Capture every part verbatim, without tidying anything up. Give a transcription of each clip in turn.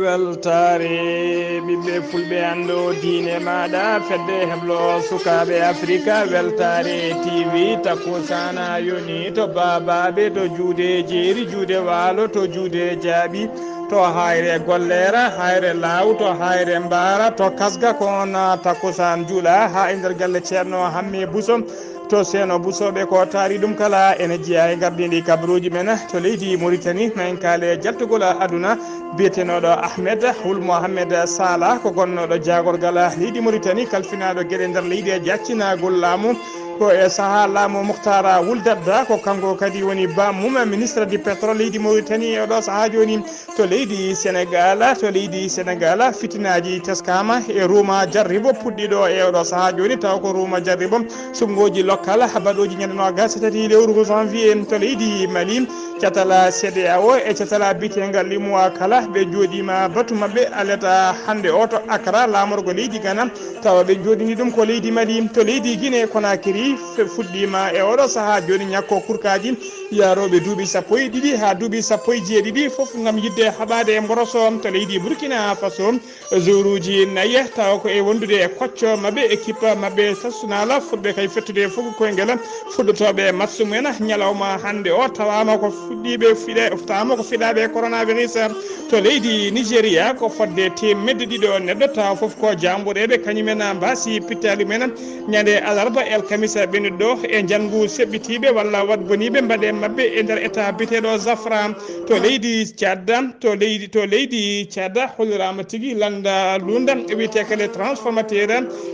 Weltaare ɓiɓɓe fulɓe, anndo diine maaɗa, fedde heblo sukaaɓe Afrika. Weltaare T V, takkusaana yoni to baabaaɓe, to juuɗe jeeri, juuɗe waalo, to juuɗe jaaɓi, to hayre gollera, hayre laaw, to hayre mbaara, to kasga ko on takkusaan juula haa e nder galle Ceerno Hamme Buso. To Seeno Busooɓe ko taari ɗum kala ene jeyaa e ngardiindi kabaruuji men to leydi Mauritanie, ma en kaale jaltugol aduna biyetenooɗo Ahmed Wul Mohamed Sala, ko gonnooɗo jaagorgal leydi Mauritanie, kalfinaaɗo geɗe nder leydi e jaccinagol laamu. Ko e sahaa laamu Mukhtar Wul Dadda, ko kanko kadi woni bammum ministre du pétrole leydi Mauritanie e oɗo sahaa jooni. To leydi Senegal, to leydi Senegal, fitinaaji teskaama e ruuma jarribo puɗɗiiɗo e oɗo sahaa jooni, tawa ko ruuma jarribo suɓngooji lokkal baɗooji ñande noogas e tati lewru janvier. To leydi Mali, catal C D A O e catal biteengal limowa kala, ɓe njooɗiima batu maɓɓe aleta hannde o to Accra, laamorgo leydi Ghana, tawa ɓe njooɗini ɗum ko leydi Mali. To leydi Guinée Conakry, fe-, fuɗɗiima e oɗo sahaa jooni ñakko kurkaaji, yaarooɓe duuɓi sappo e ɗiɗi haa duuɓi sappo e jeeɗiɗi, fof ngam yiɗde haɓaade e mboroso. To leydi Burkina Faso, joueuruuji nayi tawa ko e wondude e kocco maɓɓe, équipe maɓɓe nationale, fotɓe kay fettude e fuku koyngel fuɗɗotooɓe match mumen ñalawma hannde o, tawaama ko fuɗɗiiɓe fiɗe-, tawaama ko fiɗaaɓe coronavirus. To leydi Nigeria, ko fodde teemedde ɗiɗo neɗɗo, tawa fof ko jaambureeɓe, kañumen mbaasi pittaali mumen ñande alarba, el kamisa ɓennuɗo e njanngu seɓɓitiiɓe walla waɗboniiɓe mbaɗe maɓɓe e nder état biyeteeɗo Zafra. To leydi Tchad, to leydi, to leydi Tchad, holliraama tigi lannda lunnda wiyetee kadi transformateur,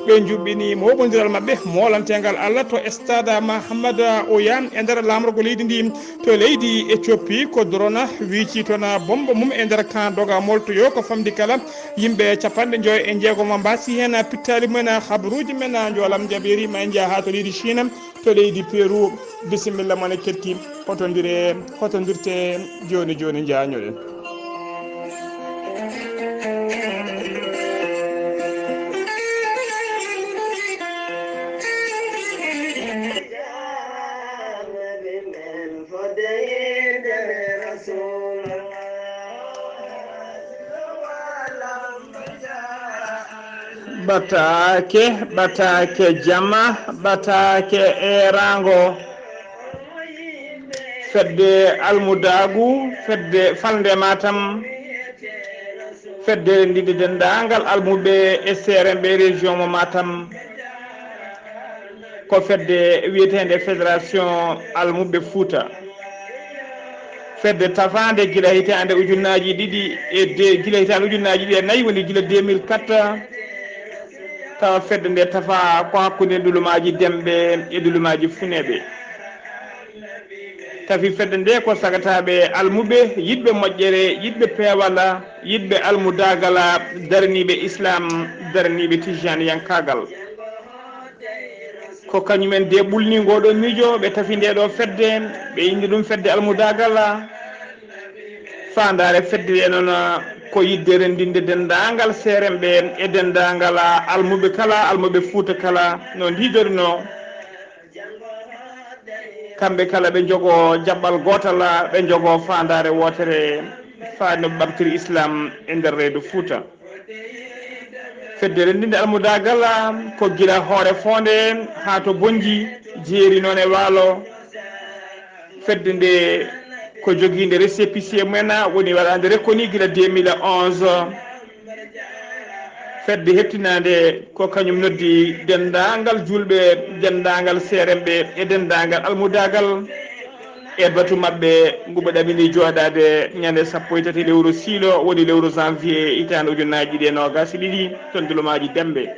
ɓe njuɓɓini mooɓondiral maɓɓe moolanteengal Allah to stade Mahamada Oya e nder laamorgo leydi ndi. To leydi Éthiopie, ko drone wiici toon bombe mum e nder camp Doga Moltoyo, ko famɗi kala yimɓe cappanɗe njoyo e jeegom mbaasi heen pittaali mumen. Habaruuji men, njoolam jaɓeeri, ma en njaha haa to leydi Chine, to leydi Peru. Bisimilla mon e ketti, hotondire, hotondirte jooni jooni, njaañoɗen. Ɓataake, ɓataake jama, ɓataake eeraango. Fedde almudaagu, fedde falnde Matam, fedde renndinde denndaangal almuɓe e seerenɓe région mo Matam. Ko fedde wiyeteende Fédération Almuɓe Fuuta. Fedde tafaande gila hitaande ujunnaaji ɗiɗi e de-, gila hitaande ujunnaaji ɗiɗi e nayi, woni gila deux mille quatre, tawa fedde nde tafa ko hakkunde ndulumaaji Demɓe e ndulumaaji Funeeɓe. Tafi fedde nde ko sagataaɓe almuɓe, yiɗɓe moƴƴere, yiɗɓe peewal, yiɗɓe almudagal, daraniiɓe Islam, daraniiɓe tijaniyankaagal. Ko kañumen de ɓulni ngoo ɗoo miijo, ɓe tafi ndee ɗoo fedde, ɓe inni ɗum fedde almudagal. Faandaare fedde nde noon ko yiɗde renndinde denndaangal seeremɓe e denndaangal almuɓe kala, almuɓe Fuuta kala no ndiidorinoo. Kamɓe kala ɓe njogoo jaɓɓal gootal, ɓe njogoo faandaare wootere, faa no ɓamtiri Islam e nder reedu Fuuta. Fedde renndinde almudaagal ko gila Hoore Foonde haa to Bonnji, jeeri noon e Waalo. Fedde nde ko jogiinde récépissé mumen, woni waɗaande reconnu gila deux mille onze. Fedde heɓtinaande ko kañum noddi denndaangal juulɓe, denndaangal seeremɓe e denndaangal almudaagal e batu maɓɓe ngu ɓe ɗamini jooɗaade ñande sappo e tati lewru siilo, woni lewru janvier hitaande ujunnaaji ɗiɗi e noogaas e ɗiɗi, toon ndulumaaji Demɓe.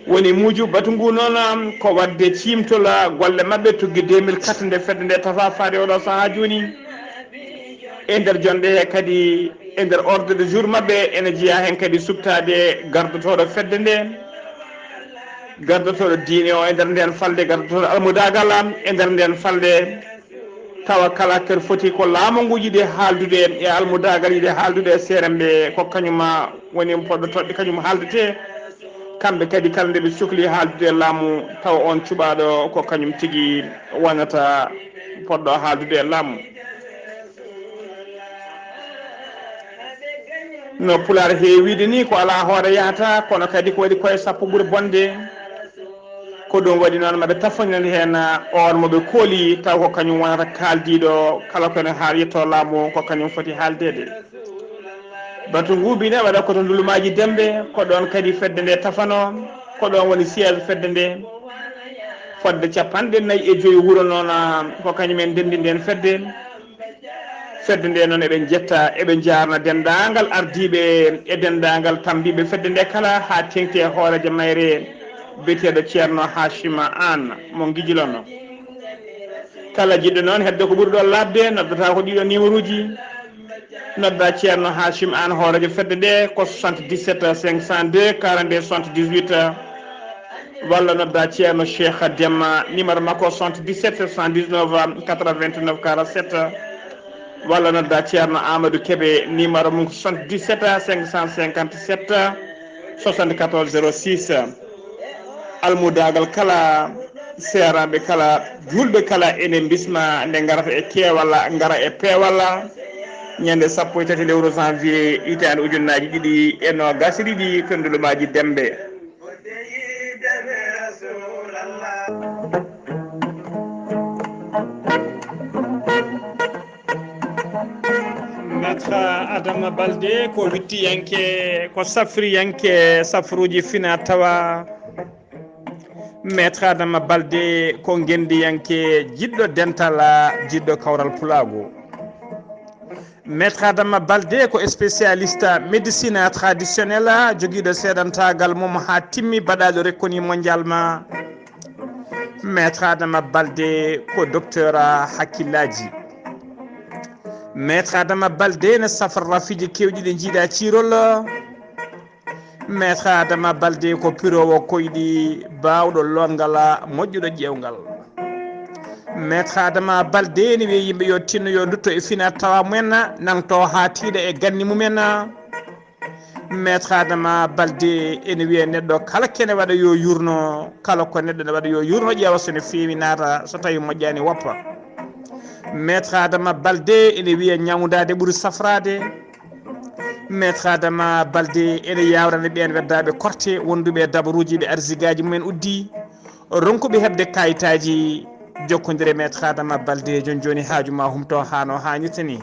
Woni muuju batu ngu noon ko waɗde ciimtol golle maɓɓe tuggi deux mille quatre nde fedde nde tafa faade oɗo sahaa jooni. E nder jonɗe he kadi, e nder ordre de jour maɓɓe, ene jeyaa heen kadi suɓtaade gardotooɗo fedde nde, gardotooɗo diine o e nder ndeen falde, gardotooɗo almudaagal e nder ndeen falde, tawa kala kadi foti ko laamu ngu yiɗi haaldude e almudaagal, yiɗi haaldude e seeremɓe, ko kañum woni poɗɗo toɗɗe, kañum haaldetee. Kamɓe kadi, kala nde ɓe cokli haaldude e laamu, tawa oon cuɓaaɗo ko kañum tigi wonata poɗɗo haaldude e laamu. No Pulaar heewiide ni, ko alaa hoore yahata, kono kadi ko waɗi koye sappo ɓuri bonde. Ko ɗum waɗi noon maɓe tafonina heen oon mo ɓe kooli, taw ko kañum wonata kaaldiiɗo kala ko ene haa yetto laamu, ko kañum foti haaldeede. Batu ngu bine waɗa ko to Ndulumaaji Dembe, ko ɗoon kadi fedde nde tafano, ko ɗoon woni siège fedde nde. Fodde capanɗe nayi e joyi wuro noon, ko kañum en ndenndi ndeen fedde. Fedde nde noon eɓe njetta, eɓe njaarna denndaangal ardiiɓe e denndaangal tammbiiɓe fedde nde kala, haa teeŋti e hooreejo mayre biyeteeɗo Ceerno Haacima Aan mo Ngijilono. Kala jiɗɗo noon heɓde ko ɓuri ɗo laaɓde, noddata ko ɗiɗo numéro uji. Nodda Ceerno Haacim Aan, hooreejo fedde nde, ko soixante-dix-sept cinq cent deux quarante-deux soixante-dix-huit, walla nodda Ceerno Cheikh Demma, numéro makko soixante-dix-sept sept cent dix-neuf quatre-vingt-neuf quarante-sept, walla nodda Ceerno Amadou Kebe, numéro mum ko soixante-dix-sept cinq cent cinquante-sept soixante-quatorze zéro six. Almudaagal kala, seeraaɓe kala, juulɓe kala ene mbisma nde ngarata e keewal, ngara e peewal, ñande sappo e tati lewru janvier hitaande ujunnaaji ɗiɗi e noogaas e ɗiɗi to Ndulumaaji Dembe. Maître Adama Balde ko wittiyanke, ko safriyanke safruuji fina tawa. Maître Adama Balde ko ngenndiyanke, jiɗɗo dental, jiɗɗo kawral pulaagu. Maître Adama Balde ko spécialiste médecine traditionnelle, jogiiɗo seedantaagal mum haa timmi, baɗaaɗo reconnu mondialement. Maître Adama Balde ko docteur hakkillaaji. Maître Adama Balde ne safra rafiiji keewɗi ɗi njiiɗa ciirol. Maître Adama Balde ko piroowo koyɗi, baawɗo lootngal, moƴƴuɗo ƴeewngal. Maître Adama Balde ne wiya yimɓe yo tinno, yo ndutto e fina tawa mumen, nangto haa tiiɗa e ganni mumen. Maître Adama Balde ene wiya neɗɗo kala kene waɗa yo yurno, kala ko neɗɗo ne waɗa yo yurno, ƴeewa so ne feewi naata, so tawi moƴƴaani woppa. Maître Adama Balde ene wiya ñawndaade ɓuri safraade. Maître Adama Balde ene yawrani ɓeen weddaaɓe korte, wonduɓe e dabaruuji, ɓe arsigaaji mumen uddi, ronkuɓe heɓde kayitaaji. Jokkondire Maître Adama Balde jooni jooni, haaju ma humto haa no haanirta ni.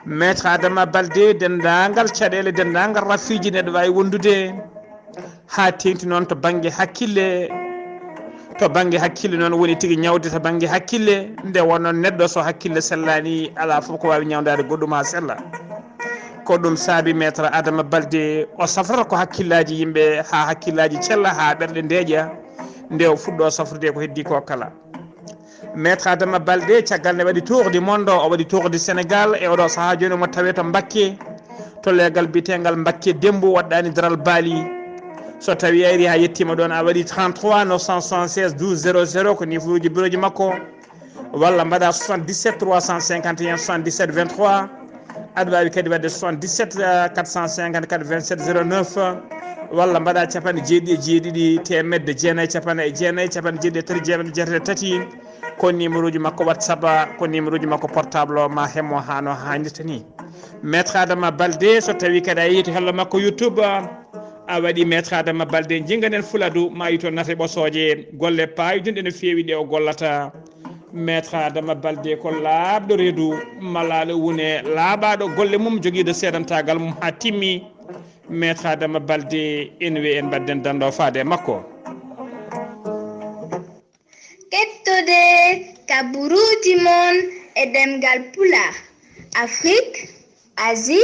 Maître Adama Balde, denndaangal caɗeele, denndaangal rafiiji neɗɗo waawi wondude. Haa teeŋti noon to bannge hakkille, to bannge hakkille noon woni tigi ñawde to bannge hakkille. Nde wonno neɗɗo so hakkille sellaani, alaa fof ko waawi ñawndaade goɗɗum haa sella. Ko ɗum saabi Maître Adama Balde o safrata ko hakkillaaji yimɓe, haa hakkillaaji cella, haa ɓerɗe ndeeƴa, nde o fuɗɗo safrude ko heddii ko kala. Maître Adama Balde, caggal nde waɗi tour du monde, o waɗi tour du Sénégal, e oɗo sahaa jooni omo tawe to Mbakke, to leegal biyeteengal Mbakke Dembu, waɗɗaani daral baali. So tawi a ari haa yettiima ɗoon, a waɗi trente-trois neuf cent soixante-seize douze zéro zéro, ko numéroji bureauji makko, walla mbaɗa soixante-dix-sept trois cent cinquante et un soixante-dix-sept vingt-trois. Aɗa waawi kadi waɗde soixante-dix-sept quatre cent cinquante-quatre vingt-sept zéro neuf, walla mbaɗa capanɗe jeeɗiɗi e jeeɗiɗi, teemedde jeenayi, capanɗe jeenayi, capanɗe jeeɗiɗi e tati, jeetati, jeetati e tati. Ko numéroji makko WhatsApp, ko numéroji makko portable o, ma hemmo haa no haanirta ni. Maître Adama Balde, so tawi kadi a yehi to hello makko YouTube, a waɗi Maître Adama Balde, jinnganen Fuladu, ma yito nate ɓosooje, golle paayodinɗe no feewi ɗe o gollata. Maître Adama Balde ko laaɓɗo reedu, malaaɗo wune, laaɓaaɗo golle mum, jogiiɗo seedantaagal mum haa timmi. Maître Adama Balde, ene wiyee en mbaɗden danndo faade e makko. Kettode kaburuuji mon e ɗemngal Pulaar, Afrik, Asie,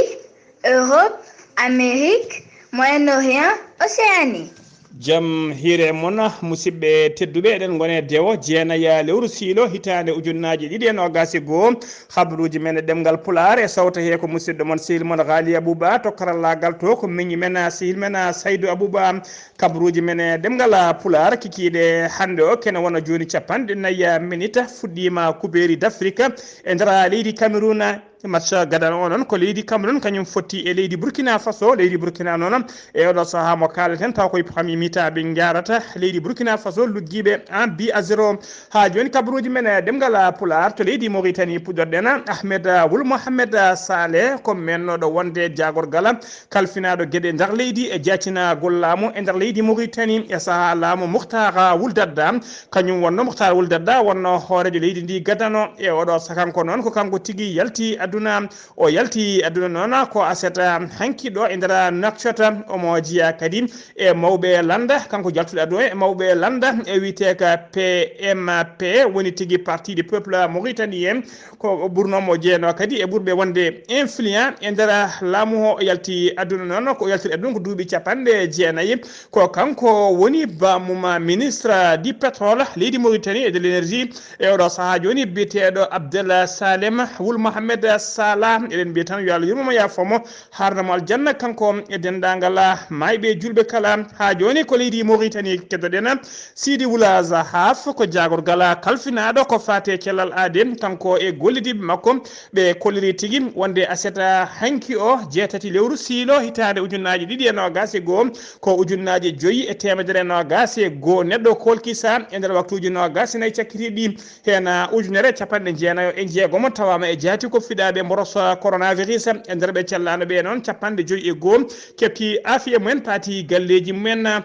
Europe, Amérique, Moyen-Orient, Océanie. Jam hiire mon, musidɓe tedduɓe, eɗen ngone dewo jeenaya lewru siilo hitaande ujunnaaji ɗiɗi e noogaas e goo. Habaruuji men e ɗemngal Pulaar e sawta he ko musidɗo mon, sehil mon Ghali Abouba, to karallaagal to ko miñi men, sehil men Saydou Abouba. Kabaruuji men e ɗemngal Pulaar kikiiɗe hannde o kene wona jooni capanɗe nayi minita fuɗɗiima Kubeeri d'Afrique e nder leydi Cameroun. Match gadano o noon ko leydi Cameroun, kañum fotti e leydi Burkina Faso. Leydi Burkina noon e oɗo sahaa mo kaaleten, taw koye premier mi-temps ɓe ngarata. Leydi Burkina Faso luggiiɓe un but à zéro. Haa jooni kabaruuji men, eh, ɗemngal, ah, Pulaar to leydi Mauritanie puɗɗorɗen. Ahmed, ah, Wul Mohamed, ah, Saleh ko mennooɗo wonde jaagorgal kalfinaaɗo geɗe nder leydi e jaacinagol laamu e nder leydi Mauritanie e sahaa laamu Mukhtar, ah, Wul Dadda. Kañum wonno Mukhtar Wul Dadda wonno hooreejo leydi ndi gadano e oɗo sahaa. Kanko noon ko kanko tigi yalti aduna. O yalti aduna noon ko aset, ah, hanki ɗo e nder Nouakchott. Omo jeyaa kadi e mawɓe lannda, kanko jaltuɗo aduna e mawɓe lannda e wiyetee ka P M P, woni tigi Parti du Peuple Mauritanien. Ko ɓurno mo jeenoo kadi e ɓurɓe wonde influent e nder laamu o. O yalti aduna noon, ko o yaltiri aduna ko duuɓi capanɗe jeenayi. Ko kanko woni bammum ministre du pétrole leydi Mauritanie et de l'énergie e oɗo sahaa jooni, biyeteeɗo Abdel Salem Wul Mohamed Salah. Eɗen mbiya tan yo Allah yurmo mo, yaafo mo, harna mo aljanna, kanko e denndaangal maayɓe juulɓe kala. Haa jooni ko leydi Mauritanie keddoɗen. Sidi Wula Zahaf ko jaagorgal kalfinaaɗo ko faati e cellal aade, kanko e gollidiiɓe makko. Ɓe kolliri tigi wonde aset hanki o, jeetati lewru siilo hitaande ujunnaaji ɗiɗi e noogaas e goo, ko ujunnaaji joyi e teemedere e noogaas e goo neɗɗo kolkisa e nder waktuuji noogaas e nayi cakkitiiɗi. Heen ujunere e capanɗe jeenayo e jeegom tawaama e jaati ko fiɗaaɓe mboros coronavirus. E nder ɓe cellaano ɓe noon, capanɗe joyi e goo keɓti aafiya mumen, paati galleeji mumen.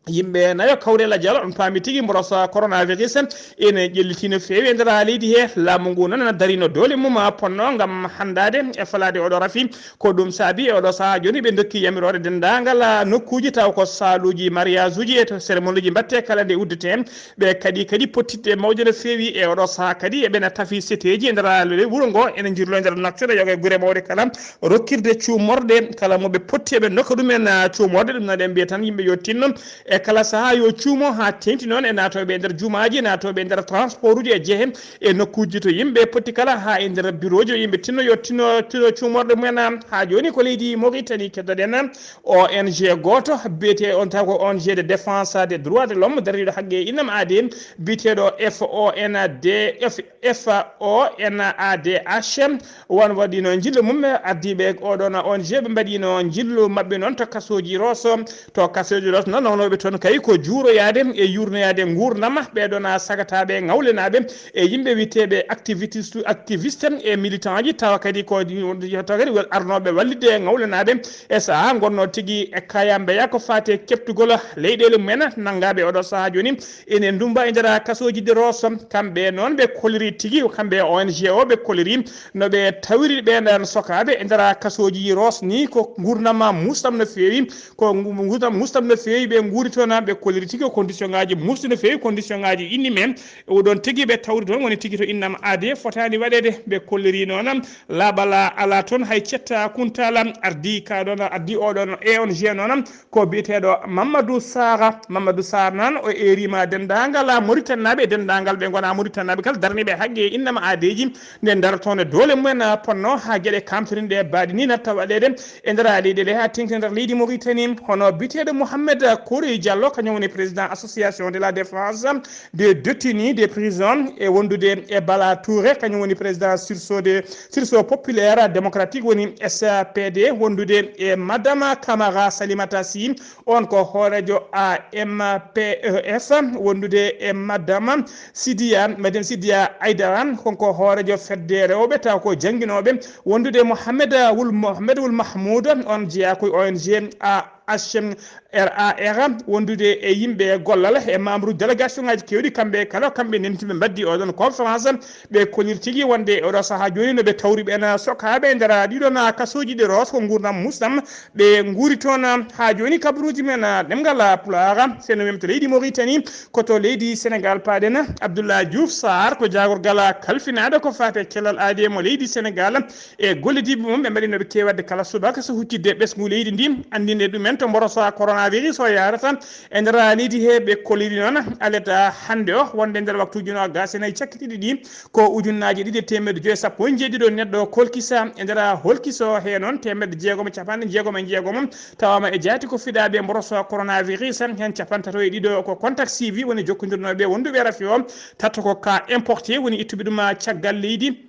Yimɓe nayo kawre lajal, on paami tigi mboros coronavirus ene ƴelliti no feewi e nder leydi he. Laamu ngu noon ene darino doole mum ponno ngam hanndaade e falaade oɗo rafi. Ko ɗum saabi e oɗo sahaa jooni ɓe ndokki yamiroore denndaangal nokkuuji taw ko saaluuji mariage uji e to cérémonie uji mbaɗte kala nde uddete. Ɓe kadi, kadi pottitte mawde no feewi e oɗo sahaa kadi eɓena tafi seteeji e nder wuro ngo, ene njirlo e nder Nouakchott, yoga e gure mawɗe kala, rokkirde cuumorɗe kala mo ɓe potti eɓe ndokka ɗum en, ah, cuumorɗe. Ɗum noon eɗen mbiya tan yimɓe yo tinno e kala sahaa yo cuumo haa teeŋti noon e naatooɓe e nder jumaaji, e naatooɓe e nder transport uji e jehe e nokkuuji to yimɓe potti kala, haa e nder birooji, yo yimɓe tinno, yo tinno, tinno cuumorɗe mumen. Haa jooni ko leydi Mauritanie keddoɗen. O N G gooto biyetee on taw ko O N G de défense des droits de l'homme, dariiɗo haqqe innam aade, biyeteeɗo F O N D, F, F O N A D H, on waɗiino njillu mum. Ardiiɓe oɗon O N G ɓe mbaɗiino njillu maɓɓe noon to kasooji Roso. To kasooji Roso noon, nawnooɓe toon kay ko juuroyaade e yuurnoyaade nguurndam ɓee ɗoon sagataaɓe ŋawlenaaɓe e yimɓe wiyeteeɓe activiste, activiste e militant ji, tawa kadi ko, tawa kadi arnooɓe wallitde ŋawlenaaɓe e sahaa ngonnoo tigi e kaya mbeya ko faati e keɓtugol leyɗeele mumen. Nanngaaɓe oɗo sahaa jooni ene ndummba e nder kasooji de Roso. Kamɓe noon ɓe kolliri tigi, kamɓe O N G o ɓe kolliri no ɓe tawiri ɓeen sokaaɓe e nder kasooji Roso ni ko nguurndam muusɗam no feewi, ko ngu-, nguurndam muusɗam no feewi ɓe nguuri toon, ɓe kolliri tigi ko condition ŋaaji muusɗi no feewi, condition ŋaaji inɗi men. Oɗon tigi ɓe tawri toon woni tigi to innam aade fotaani waɗeede. Ɓe kolliri noon laaɓal alaa toon, hay cetta kuntaala. Ardi ka ɗoon, ardi oɗon O N G noon ko biyeteeɗo Mamadou Sara. Mamadou Sara noon o eeriima denndaangal Mauritanie naaɓe e denndaangal ɓe ngonaa Mauritanie naaɓe kala darniiɓe haqqe innam aadeeji nde darotoo e doole mumen, ah, ponno haa geɗe kamtorinɗe baaɗe ni natta waɗeede e nder leyɗeele haa teeŋti nder leydi Mauritanie. Hono biyeteeɗo Mohamed Kouri Diallo, kañum woni président association de la défense des détenus des prisons e wondude e Bala Touré, kañum woni président sursaut de, sursaut populaire démocratique woni S P D, wondude e Madame Camara Salimata Sy, on ko hooreejo A M P E F, wondude e Madame Sidiya, Madame Sidiya Aidara, kanko hooreejo fedde rewɓe taw ko jannginooɓe, wondude Mohamed Wul, Mohamed Wul Mahmoud, on jeyaa ko O N G A H M R A R, wondude e yimɓe gollal e membre délégation ŋaaji keewɗi, kamɓe kala, kamɓe ndentii ɓe mbaɗdi oɗon conférence, ɓe kolliri tigi wonde oɗo sahaa jooni no ɓe tawri ɓeen sokaaɓe e nder ɗiɗon kasooji ɗi Roso ko nguurndam muusɗam ɓe nguuri toon. Haa jooni kabaruuji men ɗemngal Pulaar, so en mem to leydi Mauritanie, ko to leydi Sénégal paaɗen. Abdoulaye Diouf Sarr ko jaagorgal kalfinaaɗo ko faati e cellal aade mo leydi Sénégal e gollidiiɓe mum ɓe mbaɗi no ɓe keewi waɗde kala subaka so huccitde ɓesngu leydi ndi, anndinde ɗumen to mboros coronavirus o yahrata e nder leydi he. Ɓe kolliri noon alet hannde o wonde nder waktuuji noogaas e nayi cakkitiiɗi ɗi ko ujunnaaji ɗiɗi e teemedde joyi e sappo e jeeɗiɗo neɗɗo kolkisa e nder holkiso he noon teemedde jeegom e capanɗe jeegom e jeegom tawaama e jaati ko fiɗaaɓe mboros coronavirus, heen capanɗe tato e ɗiɗo ko contact suivi woni jokkondirnooɓe wonduɓe rafi o, tato ko cas importé woni ittuɓe ɗum caggal leydi.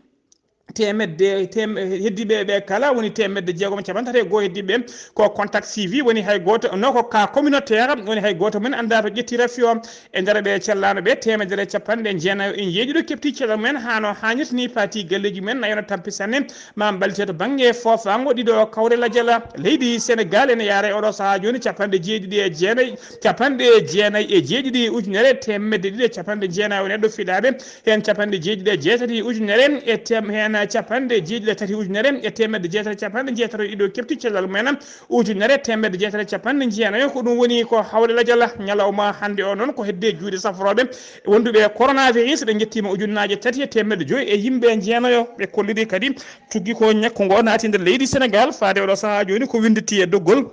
temedde tem- heddiiɓe ɓe kala woni temedde jeegom e capanɗe tati e goo heddiiɓe ɓe ko contact suivi woni hay gooto no ko ka communautaire woni hay gooto men annda to ƴetti rafi o e nder ɓe cellano ɓe temedere capanɗe jeenayo e jeeɗiɗo kefti cellal mumen hano hannirta ni pati galleji mumen na yona tampi sanne ma mballite to bannge foofaango ɗiɗo kawre lajala leydi Senegal ene yaara e oɗo sahaa jooni capanɗe jeeɗiɗi e jeenayi capanɗe jeenayi e jeeɗiɗi ujunere temedde ɗiɗi e capanɗe jeenayi o neɗɗo fiɗaaɓe heen capanɗe jeeɗiɗi e jeetati ujunere e tem heen capanɗe jeeɗiɗi e tati ujunere e temedde jeetati capanɗe jeetati e ɗiɗo kefti cellal mumen ujunere temedde jeetati capanɗe jeenayo ko ɗum woni ko hawre lajal ñalawma hannde o noon ko hedde juuɗe safrooɓe wonduɓe coronavirus ɓe njettiima ujunnaaje tati e temedde joyi e yimɓe jeenayo ɓe kolliri kadi tuggi ko ñakku ngo naati nder leydi Senegal faade oɗo sahaa jooni ko winnditi e doggol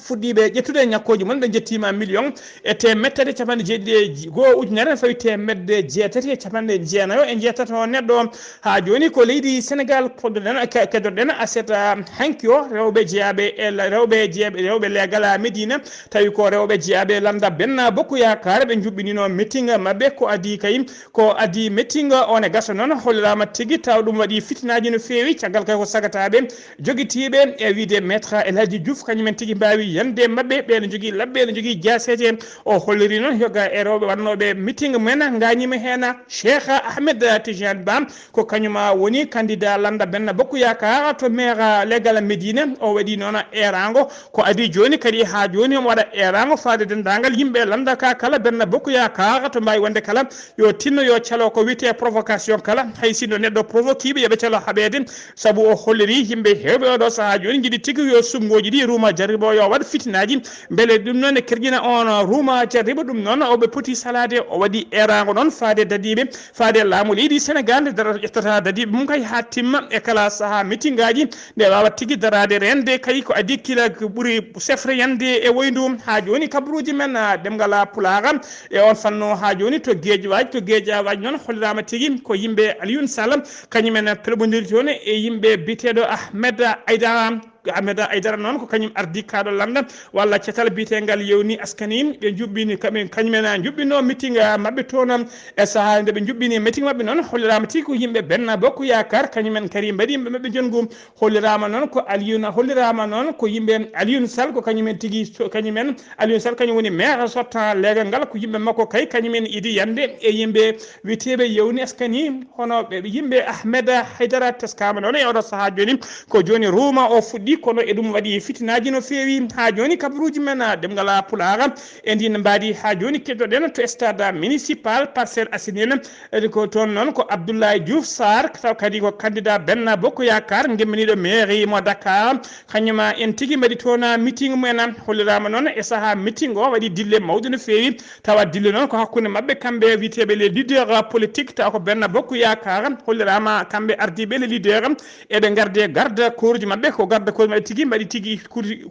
fuɗɗiiɓe ƴettude ñakkooji mon ɓe njettiima million e teemedde tati e capanɗe jeeɗiɗi e goo ujunere fawi teemedde jeetati e capanɗe jeenayo e jeetato neɗɗo haa jooni ko leydi Senegal koɗoɗen kedoɗen aset hanki o rewɓe jeyaaɓe e rewɓe jeeɓe rewɓe leegal Medina tawi ko rewɓe jeyaaɓe lannda Benna Bokk Yaakaar ɓe njuɓɓinino meeting maɓɓe ko adii kay ko adii meeting o ne gasa noon holliraama tigi taw ɗum waɗi fitinaaji no feewi caggal kay ko sagataaɓe jogitiiɓe e wiyde maître El Hadji Diouf kañumen tigi mbaawi yande maɓɓe ɓe no jogii labbe no jogii jaaseeje o holliri noon yoga e rewɓe waɗnooɓe meeting mumen ngaañiima heen Cheikh Ahmed Tidiane Ba ko kañum woni candidat lannda Benno Bokk Yaakaar to maire leegal Médina o waɗi noon eeraango ko adii jooni kadi haa jooni omo waɗa eeraango faade denndaangal yimɓe lannda ka kala Benno Bokk Yaakaar to mbaawi wonde kala yo tinno yo calo ko wiyetee provocation kala hay sinno neɗɗo provoqué ɓe yo ɓe calo haɓeede sabu o holliri yimɓe heewɓe oɗo sahaa jooni njiɗi tigi yo suɓngooji ɗi ruuma jarribo yo waɗ fitinaaji mbele ɗum noon ne kerƴina on ruuma jarribo ɗum noon oɓe poti salaade o waɗi eeraango noon faade dadiiɓe faade laamu leydi Senegal nde darata ƴettata dadiiɓe mum kay haa timma e kala sahaa mitingaaji nde waawa tigi daraade reende kay ko adii kila ɓuri sefreyande e woyndu haa jooni kabaruuji men ɗemngal pulaar e on fannu haa jooni to geejawaaj to geejawaaj noon holliraama tigi ko yimɓe Aliyun Sall kañum en pelɓondiri toon e yimɓe biyeteeɗo Ahmed Aydara Ahmed Aydara noon ko kañum ardi kaaɗo lannda walla catal biyeteengal yewni askani ɓe njuɓɓini kaɓe kañum en njuɓɓinno meeting maɓɓe toon e sahaa nde ɓe njuɓɓini meeting maɓɓe noon holliraama tigi ko yimɓe Benno Bokk Yaakaar kañum en kadi mbaɗi yimɓe maɓɓe jonngu holliraama noon ko Aliyun holliraama noon ko yimɓe Aliyun Sall ko kañum en tigi kañum en Aliyun Sall kañum woni maire sortant leegal ngal ko yimɓe makko kay kañum en idi yande e yimɓe wiyeteeɓe yewni askani hono ɓe yimɓe Ahmed Haydara teskaama noon e oɗo sahaa jooni ko jooni ruuma o fuɗɗi kono e ɗum waɗi fitinaaji no feewi haa jooni kabaruuji men ɗemngal pulaar e ndin mbaadi haa jooni keddoɗen to stade municipal Parcelles Assainies edi ko toon noon ko Abdoulaye Diouf Sarr taw kadi ko candidat Benno Bokk Yaakaar ngemminiiɗo mairie mo Dakar kañum en tigi mbaɗi toon meeting mumen holliraama noon e sahaa meeting o waɗi dille mawɗe no feewi tawa dille noon ko hakkunde maɓɓe kamɓe wiyeteeɓe les leaders politiques tawa ko Benno Bokk Yaakaar holliraama kamɓe ardiiɓe les leaders eɓe ngarde garda kooruji maɓɓe ko garda kooruji maɓɓe tigi mbaɗi tigi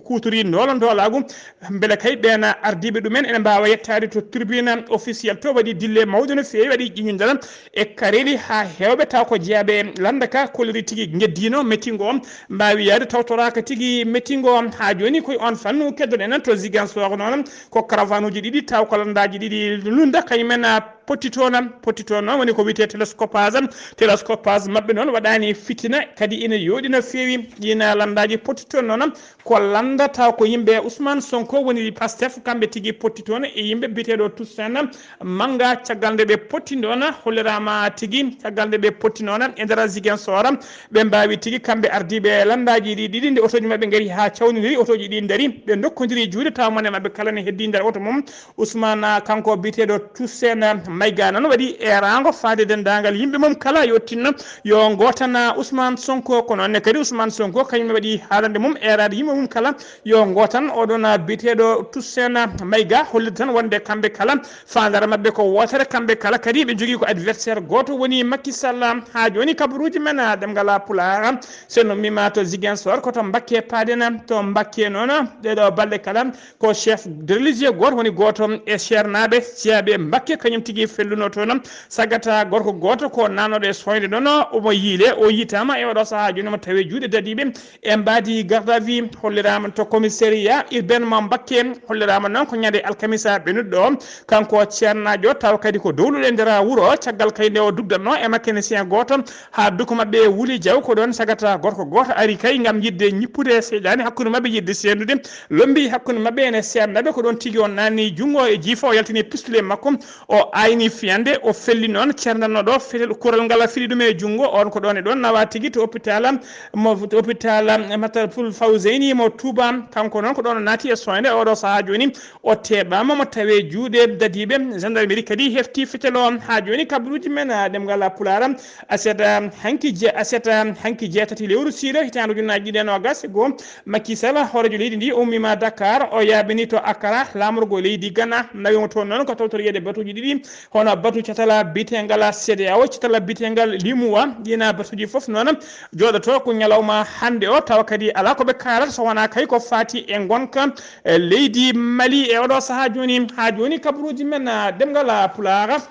kuutori ndoolo ndoolaagu mbele kay ɓeen ardiiɓe ɗumen ene mbaawa yettaade to tribune officiel to waɗi dille mawɗe no feewi waɗi ƴiññindal e kareeli haa heewɓe taw ko jeyaaɓe lannda ka kolliri tigi njeddiino meeting o mbaawi yahde tawtoraaka tigi meeting o haa jooni koye on fannu keddoɗen to Ziguinchor noon ko caravane uji ɗiɗi taw ko lanndaaji ɗiɗi lunda kañum en potti toon potti toon noon woni ko wiyetee télescopage télescopage maɓɓe noon waɗaani fitina kadi ina yooɗi no feewi ɗiin lanndaaji potti toon noon ko lanndata ko yimɓe Ousmane Sonko woni Pastef kamɓe tigi potti toon e yimɓe biyeteeɗo Toussaint Manga caggal nde ɓe potti noon holliraama tigi caggal nde ɓe potti noon e nder Ziguinchor ɓe mbaawi tigi kamɓe ardiiɓe lanndaaji ɗi ɗiɗi nde otooji maɓɓe ngari haa cawnidiri otooji ɗi ndari ɓe ndokkodiri juuɗe tawa mone maɓɓe kala ne heddii nder oto mum Ousmane kanko biyeteeɗo Toussaint Maïga noon waɗi eeraango faade denndaangal yimɓe mum kala yo tinno yo ngootana Ousmane Sonko ko noon ne kadi Ousmane Sonko kañum waɗi haalande mum eeraade yimɓe mum kala yo ngootan oɗon biyeteeɗo Toussaint Maïga hollita tan wonde kamɓe kala faandaare maɓɓe ko wootere kamɓe kala kadi ɓe njogii ko adversaire gooto woni Macky Sall haa jooni kabaruuji men ɗemngal pulaar so en ummiima to Ziguinchor ko to Mbakke paaɗen to Mbakke noon ɗeeɗo balɗe kala ko chef de religieux gooto woni gooto e ceernaaɓe ceeɓe Mbakke kañum tigi felluno toon. Sagata gorko gooto ko nannoɗo e soyde noon, omo yiile, o yiytaama e oɗo sahaa jooni, omo tawi juuɗe dadiiɓe e mbaadi garde à vue. Holliraama to commissariat urbain mo Mbakke, holliraama noon ko ñande alkamisa ɓennuɗo o. Kanko ceernaajo taw kadi ko dowluɗo e nder wuro, caggal kay nde o dugdanno e mécanicien gooto haa duko maɓɓe wuli jaw, ko ɗoon sagata gorko gooto ari kay ngam yiɗde ñippude seyɗaani hakkunde maɓɓe, yiɗde seendude lombi hakkunde maɓɓe ene seerndaɓe. Ko ɗoon tigi o nanni junngo e jiifa, o yaltini pistolet makko, o ayni fiyande, o felli noon ceerndannoɗo fetel, kural ngal fili ɗum e junngo. On ko ɗoon e ɗoon nawa tigi to hôpital mo, to hôpital Matlaboul Fawzeyni mo Touba. Kanko noon ko ɗoon o naati e soyde, oɗo sahaa jooni o teɓaama, mo tawi juuɗe dadiiɓe. Gendarmerie kadi hefti fetel o. Haa jooni kabaruuji men, ah, ɗemngal Pulaar, aset, ah, hanki je-, aset, ah, hanki jeetati lewru siilo hitaande ujunnaji ɗiɗi e noogas e goo, Macky Sall, hooreejo leydi ndi, ummiima Dakar, o yaabini to Accra, laamorgo leydi Ghana, nawi mo toon noon ko tawtoreede batuuji ɗiɗi, hono batu catala biyetengal C D A O, catala biyetengal Limoua. Ɗiina batuuji fof noon jooɗoto ko ñalawma hannde o, tawa kadi alaa ko ɓe kaalata so wonaa kay ko faati e ngonka, eh, leydi Mali e oɗo sahaa jooni. Haa jooni kabaruuji men, ah, ɗemngal Pulaar.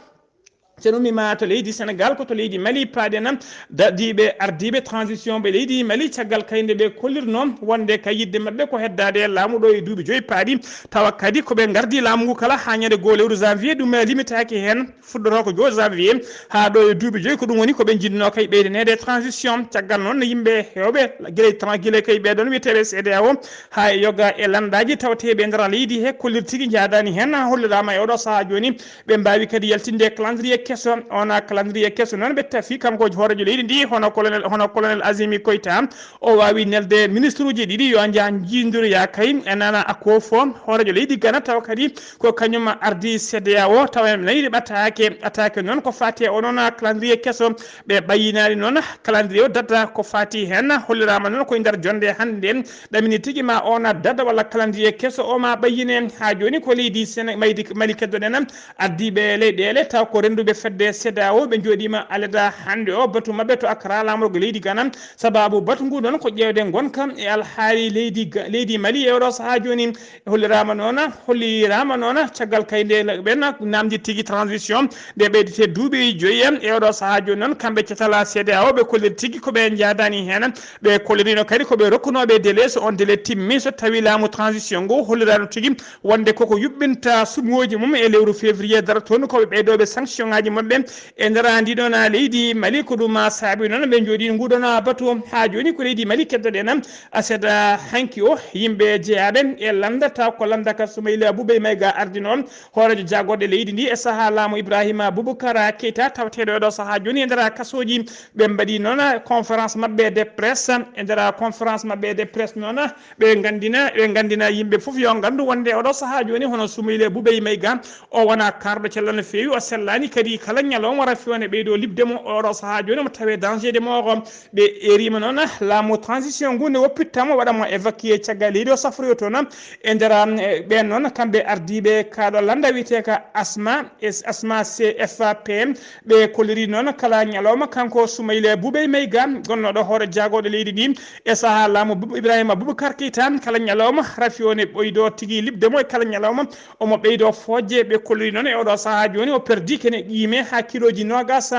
So en ummiima to leydi Senegaal, ko to leydi Mali paaɗen, dadiiɓe ardiiɓe transition ɓe leydi Mali, caggal kay nde ɓe kollirno wonde ka yiɗde maɓɓe ko heddaade e laamu ɗo e duuɓi joyi paaɗi, tawa kadi ko ɓe ngardi laamu ngu kala haa ñande goo lewru janvier, ɗum limitaaki heen, fuɗɗoto ko jour janvier haa ɗo e duuɓi joyi. Ko ɗum woni ko ɓe njiɗno kay ɓeydaneede transition. Caggal noon, no yimɓe heewɓe gila tran-, gila kay ɓee ɗoon wiyeteeɓe C D A O haa e yoga e lanndaaji tawteeɓe e nder leydi he kollir tigi njaadaani heen, holliraama e oɗo sahaa jooni ɓe mbaawi kadi yaltinde calendrier keso. On calendrier keso noon ɓe tafi kanko hooreejo leydi ndi, hono colonel, hono colonel Azimi Koita, o waawi nelde ministre uji ɗiɗi yo nja njiidondira kay e nana akofo hooreejo leydi Ghana, tawa kadi ko kañum ardi C D A O, tawa en nayi ɓataake, ɓataake noon ko faati e onon calendrier keso. Ɓe ɓayyinaani noon calendrier o data ko faati heen, holliraama noon ko e nder jonnde hannde ɗamini tigi ma oon data walla calendrier keso o ma ɓayyine. Haa jooni ko leydi Sene-, maydi Mali keddoɗen, ardiiɓe leyɗeele taw ko rennduɓe fedde C D A O, ɓe njooɗiima aleda hannde o. Batu maɓɓe to Accra, laamorgo leydi Ghana, sababu batu ngu noon ko ƴeewde ngonka e alhaali leydi Ga-, leydi Mali e oɗo sahaa jooni. Holliraama noon, holliraama noon caggal kay nde ɓen naamndi tigi transition nde ɓeydete duuɓi joyi e oɗo sahaa jooni noon, kamɓe catala C D A O ɓe kolliri tigi ko ɓe njaadaani heen. Ɓe kollirino kadi ko ɓe rokkunooɓe délai, so on délai timmi, so tawi laamu transition ngu holliraano tigi wonde koko yuɓɓinta sumuuji mum e lewru février daro toon, ko ɓe ɓeydooɓe sanction ŋaaji maɓɓe e nder ndiɗon leydi Mali. Ko ɗum saabi noon ɓe njooɗii nguɗon batu. Haa jooni ko leydi Mali keddoɗen. Aset hanki o, yimɓe jeyaaɓe e lannda, taw ko lannda ka Soumaïla Boubèye Maïga ardinoo, hooreejo jaagorɗe leydi ndi e sahaa laamu Ibrahima Boubacar Keita, tawateeɗo e ɗo sahaa jooni e nder kasooji. Ɓe mbaɗi noon conférence maɓɓe de presse. E nder conférence maɓɓe de presse noon, ɓe nganndina, ɓe nganndina yimɓe fof yo nganndu wonde oɗo sahaa jooni hono Soumaïla Boubèye Maïga, o wona kaarɗo cellal no feewi, o sellaani kadi kala ñalawma rafi o ne ɓeydo liɓde mo. Oɗo sahaa jooni omo tawee danger de mort. Ɓe eeriima noon laamu transition ngu ne woppitta mo, waɗa mo évacuer caggal leydi o safroyo toon. E nder, eh, ɓeen noon kamɓe ardiiɓe kaaɗo lannda wiyeteeka Asma, es-, Asma C F P M, ɓe kolliri noon kala ñalawma kanko Soumaïla Boubèye Maïga, gonnooɗo hoore jaagorɗe leydi ndi e sahaa laamu Bou-, Ibrahima Boubacar Keita, kala ñalawma rafi o ne ɓeydo tigi liɓde mo, e kala ñalawma omo ɓeydo fojje. Ɓe kolliri noon e oɗo sahaa jooni o perdi kene qiime haa kilooji noogas.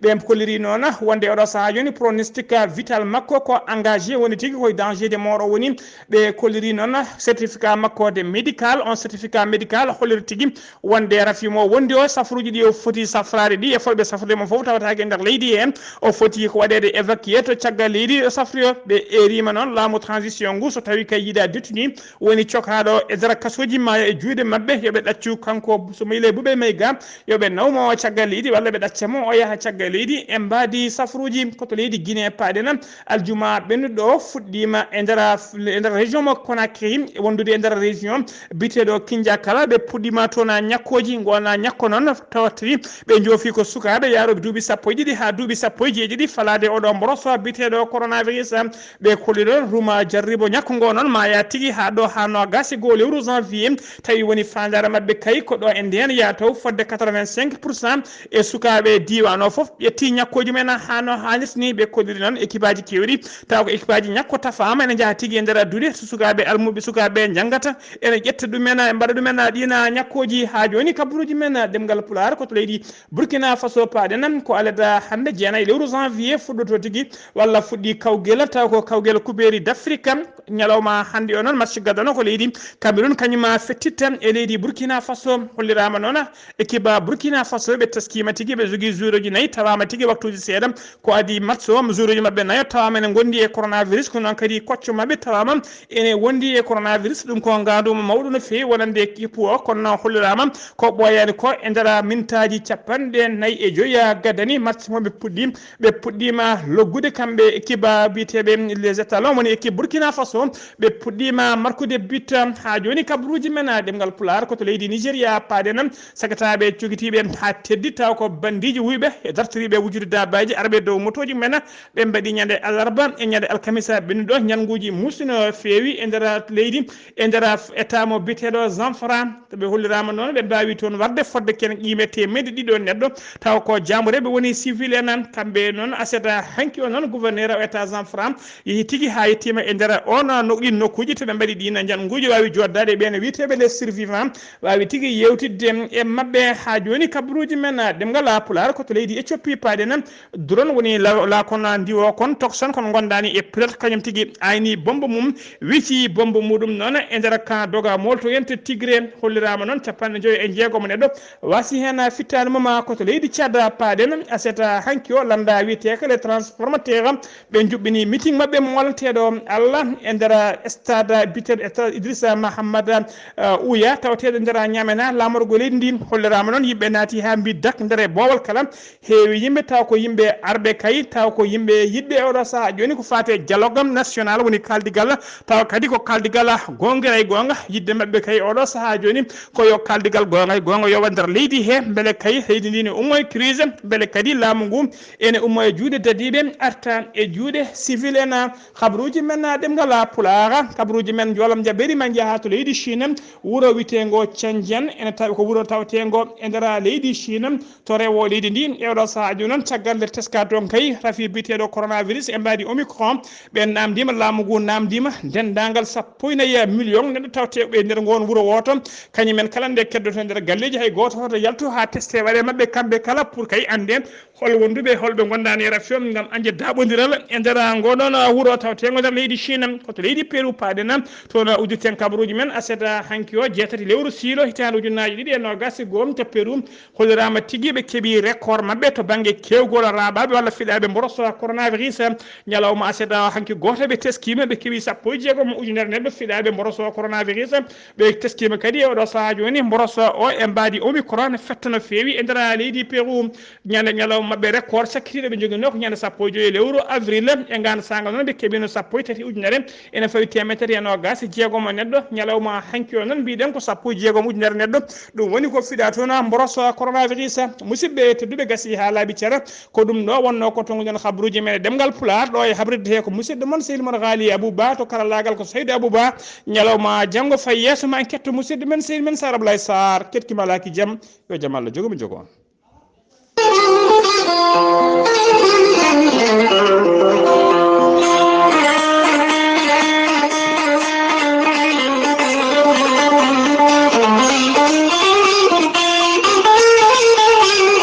Ɓe kolliri noon wonde oɗo sahaa jooni pronostic vital makko ko engagé, woni tigi koye danger de mort o woni. Ɓe kolliri noon certificat makko de médical, on certificat médical holliri tigi wonde rafi mo wondi o, safruuji ɗi o foti safraade ɗi e fotɓe safrude mo fof tawataake e nder leydi he, o foti ko waɗeede évacué to caggal leydi o safroyo. Ɓe eeriima noon laamu transition ngu, so tawi kay yiɗa détenu woni cokaaɗo e nder kasooji ma e juuɗe maɓɓe, yo ɓe ɗaccu kanko Soumaïla Boubèye Maïga, yo ɓe naw mo caggal leydi walla ɓe ɗacca mo o yaha caggal leydi. E mbaadi safruuji ko to leydi Guinée paaɗen, aljuma ɓennuɗo o fuɗɗiima e nder, e nder région mo Conakry, wondude e nder région biteɗo Kinjakala. Ɓe puɗɗiima toon ñakkooji, ngona ñakko noon tawatiri ɓe njoofi ko sukaaɓe yaarooɓe duuɓi sappo e ɗiɗi haa duuɓi sappo e jeeɗiɗi falaade oɗo mboroso biteɗo coronavirus. Ɓe kolli noon ruma jarribo ñakko ngo noon maaya tigi haa ɗo haa noogas e goo lewru janvier, tawi woni faandaare maɓɓe kay ko ɗo e ndeen yaataw fodde quatre-vingt-cinq pour cent. e sukaaɓe diiwaan o fof ƴetti ñakkooji men haa no haanirta ni. Ɓe kolliri noon ekipaaji keewɗi, tawa ko ekipaaji ñakko tafaama ene njaha tigi e nder addude, so sukaaɓe almuɓe, sukaaɓe njanngata, ene ƴetta ɗumen, mbaɗa ɗumen ɗiin ñakkooji. Haa jooni kabaruuji men ɗemngal Pulaar ko to leydi Burkina Faso paaɗen, ko alada hannde jeenayi lewru janvier fuɗɗoto tigi, walla fuɗɗi kawgel, tawa ko kawgel kubeeri d'Afrique. Ñalawma hannde o noon, match gadano ko leydi Cameroun, kañum fettitta e leydi Burkina Faso. Holliraama noon ekipa Burkina Faso, ɓe taskiima tigi, ɓe jogii joueuruuji nayi, tawaama tigi waktuuji seeɗa ko adii match o, joueuruuji maɓɓe nayo tawaama ene ngondi e coronavirus, ko noon kadi kocco maɓɓe tawaama ene wondi e coronavirus. Ɗum ko ngaandu mawɗo no feewi wonande kippu o, kono noon holliraama ko ɓooyaani ko e nder mintaaji capanɗe nayi e joyi gadani match mo ɓe puɗɗi. Ɓe puɗɗiima loggude kamɓe équipe biyeteeɓe les étalons, woni équipe Burkina Faso. Ɓe puɗɗiima markude but. Haa jooni kabaruuji men ɗemngal Pulaar ko to leydi Nigéria paaɗen, sagataaɓe cogitiiɓe haa teddi, tawa ko bandiiji wuyɓe e dartoriiɓe wujude daabaaji arɓe dow motooji men. Ɓe mbaɗi ñande alarba e ñande alkamisa ɓennuɗo ñannguuji muusɗi no feewi e nder leydi, e nder état mo biyeteeɗo Zamfara. To ɓe holliraama noon, ɓe mbaawi toon warde fodde kene qiime teemedde ɗiɗo neɗɗo, tawa ko jaambureeɓe woni civil en. Kamɓe noon, aset hanki o noon, gouverneur o état Zamfara yehi tigi haa yettiima e nder oon no ɗiin nokkuuji to ɓe mbaɗi ɗiin ñannguuji, waawi jooɗdaade e ɓeen wiyeteeɓe les survivants, waawi tigi yeewtidde e maɓɓe. Haa jooni kabaruuji men ɗemngal Pulaar ko to leydi Éthiopie paaɗen. Drone woni la-, laakon ndiwo kon tokson kon ngondaani e pilote, kañum tigi ayni bombe mum, witi bombe muɗum noon e nder kan doga molto yente Tigré. Holliraama noon capanɗe joyi e jeegom neɗɗo wasi heen fittaandu mum ko to leydi Tchad paaɗen. Aset hanki o lannda wiyeteeka les transformateurs, ɓe njuɓɓini meeting maɓɓe molanteeɗo Allah e nder stade biyeteeɗo stade Idrissa Mahamada, uh, Ouya, tawateeɗo nder Ñamena, laamorgo leydi ndi. Holliraama noon yimɓe naati haa mbi dak nder e boowal kala. Heewi yimɓe, tawa ko yimɓe arɓe kay, tawa ko yimɓe yiɗɓe e oɗo sahaa jooni ko faati e dialogue national, woni kaaldigal, tawa kadi ko kaaldigal goonga e goonga. Yiɗde maɓɓe kay oɗo sahaa jooni ko yo kaaldigal goonga e goonga yowa nder leydi he, mbele kay leydi ndi ne ummo e crise, mbele kadi laamu ngu ene ummo e juuɗe dadiiɓe, arta e juuɗe civil en. Kabaruuji men ɗemngal Pulaar, kabaruuji men njoolam njaɓeeri ma njaha to leydi Chine, wuro wiyeteengo Shenzhen, ene tawi ko wuro taweteengo e nder leydi Chine. To rewo leydi ndi, e oɗo sahaa jooni noon, caggal nde teska toon kay rafi biyeteeɗo coronavirus e mbaadi Omicron, ɓe naamndiima, laamu ngu naamndiima denndaangal sappo e nayi million neɗɗo tawteeɓe e nder ngoon wuro wooto. Kañum en kala nde keddoto e nder galleeji, hay gooto hoto yaltu haa teste waɗe maɓɓe kamɓe kala, pour kay annden hol wonduɓe, hol ɓe ngondaani e rafi o, ngam añde daaɓondiral e nder ngoɗon wuro tawteengo nder leydi Chine. Ko to leydi Peru paaɗen, toon uddirten kabaruuji men aset hanki o, jeetati lewru siilo, hitaande ujunnaaji ɗiɗi e noogaas e goo, to Peru. Holliraama tigi ɓe keɓi record maɓɓe to bannge keewgol raaɓaaɓe walla fiɗaaɓe mboroso coronavirus. Ñalawma aset hanki gooto ɓe teskiima, ɓe keɓi sappo e jeegom ujunere neɗɗo fiɗaaɓe mboroso coronavirus. Ɓe teskiima kadi e oɗo sahaa jooni mboroso o e mbaadi Omicron fetta no feewi e nder leydi Peru. Ñande ñalawma maɓɓe record sakkitiiɗo ɓe njoginoo ko ñande sappo e joyi lewru avril. E ngaan saanga noon ɓe keɓino sappo e tati ujunere ene fawi teemedere e noogaas e jeegom neɗɗo. Ñalawma hanki o noon mbiɗen ko sappo e jeegom ujunere neɗɗo. Ɗum woni ko fiɗaa toon mboroso coronavirus. Musidɓe tedduɓe, gasii haa laaɓi cara. Ko ɗum ɗo wonnoo ko tonguɗen habaruuji men e ɗemngal Pulaar, ɗo e habrirde he ko musidɗo mon Seydi Mon Haali Abou Ba, to karallaagal ko Saydu Abou Ba. Ñalawma janngo fay yeeso ma en ketto musidɗo men Seydi men Sar Ablaye Sarr. Keɗki malaaki jam, yo jam Allah jogo mi jogo on.